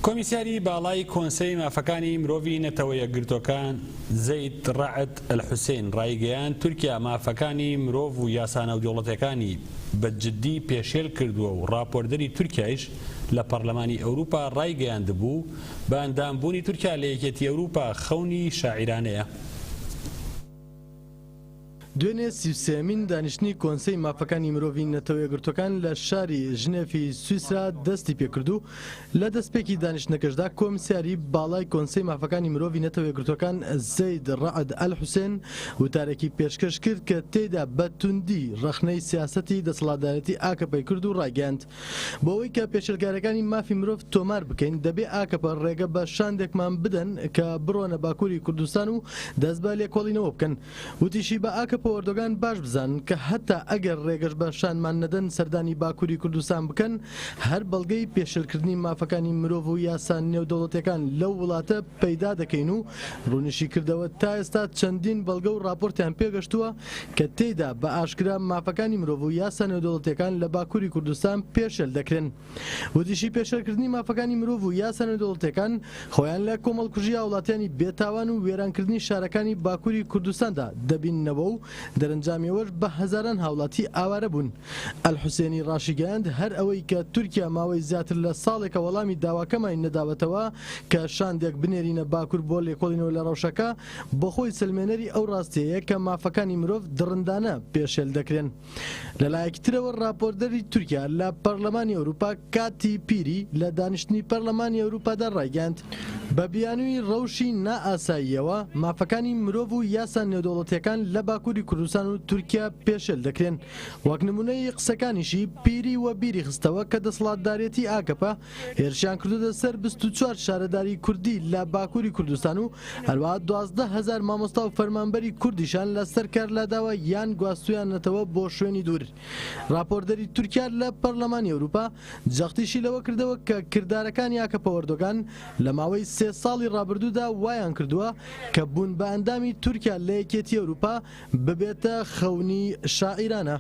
کۆمیسیاری باڵای کۆنسەی مافەکانی مرۆڤی نەتەوە یەکگرتووەکان زەید ڕەعد ئەلحوسێن ڕایگەیاند، تورکیا مافەکانی مرۆڤ و یاسا ناودەوڵەتیەکانی بە جددی پێشێل کردووە و ڕاپۆرتدەری تورکیایش لە پەڕلەمانی ئەوروپا ڕایگەیاندبوو، بە ئەندامبوونی تورکیا لە یەکێتی ئەوروپا خەونی شاعیرانەیە. دوێنێ 33مین دانیشتنی کۆنسەی مافەکانی مرۆڤی نەتەوە یەکگرتووەکان لە شاری ژنێفی سویسرا دەستی پێکرد و لە دەستپێکی دانیشتنەکەشدا کۆمسیاری باڵای کۆنسەی مافەکانی مرۆڤی نەتەوە یەکگرتووەکان زەید ڕەعد ئەلحوسێن وتارێکی پێشکەش کرد کە تێیدا بە توندی ڕەخنەی سیاسەتی دەسەڵاتدارێتی ئاکەپەی کرد و ڕایگەیاند بۆ ئەوەی کە پێشێلکاریەکانی مافی مرۆڤ تۆمار بکەین دەبێ ئاکەپە ڕێگە بە شاندێکمان بدەن کە بڕۆنە باکووری کوردستان و دەست بە لێکۆڵینەوە بکەن. وتیشی بە ئاکەپە و ئەردۆگان باش بزانن کە هەتا ئەگەر ڕێگەش بە شانمان نەدەن سەردانی باکووری کوردستان بکەن هەر بەڵگەی پێشێلکردنی مافەکانی مرۆڤ و یاسا نێودەوڵەتیەکان لەو وڵاتە پەیدا دەکەین و ڕوونیشی کردەوە تا ئێستا چەندین بەڵگە و ڕاپۆرتیان پێگەشتووە کە تێیدا بە ئاشکرا مافەکانی مرۆڤ و یاسا نێودەوڵەتیەکان لە باکووری کوردستان پێشێل دەکرێن. وتیشی پێشێلکردنی مافەکانی مرۆڤ و یاسا نێودەوڵەتیەکان خۆیان لە کۆمەڵکوژی هاوڵاتیانی بێتاوان و وێرانکردنی شارەکانی باکووری کوردستاندا دەبیننەوە و دەرەنجامی ئەوەش بە هەزاران هاوڵاتی ئاوارە بوون. ئەلحوسێنی ڕاشیگەیاند هەر ئەوەی کە تورکیا ماوەی زیاتر لە ساڵێکە وەڵامی داواکەمانی نەداوەتەوە کە شاندێک بنێرینە باکوور بۆ لێکۆڵینەوە لە ڕەوشەکە بۆخۆی سەلمێنەری ئەو ڕاستیەیە کە مافەکانی مرۆڤ دڕندانە پێشێل دەکرێن. لەلایەکی ترەوە ڕاپۆرتدەری تورکیا لە پەرلەمانی ئەوروپا کاتی پیری لە دانیشتنی پەرلەمانی ئەوروپادا ڕایگەیاند، بە بیانووی ڕەوشی نائاساییەوە مافەکانی مرۆڤ و یاسا نێودەوڵەتییەکان لە باکووری کوردستان و تورکیا پێشێل دەکرێن. وەک نموونەی قسەکانیشی پیری وەبیری خستەوە کە دەسەڵاتدارێتی ئاکەپە هێرشیان کردۆتە سەر 24 شارەداری کوردی لە باکووری کوردستان و هەروەها 12 هەزار مامۆستا و فەرمانبەری کوردیشان لە سەر کار لاداوە یان گواستویانەتەوە بۆ شوێنی دوور. راپۆرتدەری تورکیا لە پەرلەمانی ئەوروپا جەختیشی لەوە کردەوە کە کردارەکانی ئاکەپە ئەردۆگان لە ماوەی سێ ساڵی رابردوودا وایان کردووە کە بوون بە ئەندامی تورکیا لە یەکێتی ئەوروپا ببێتە خەونی شاعیرانە.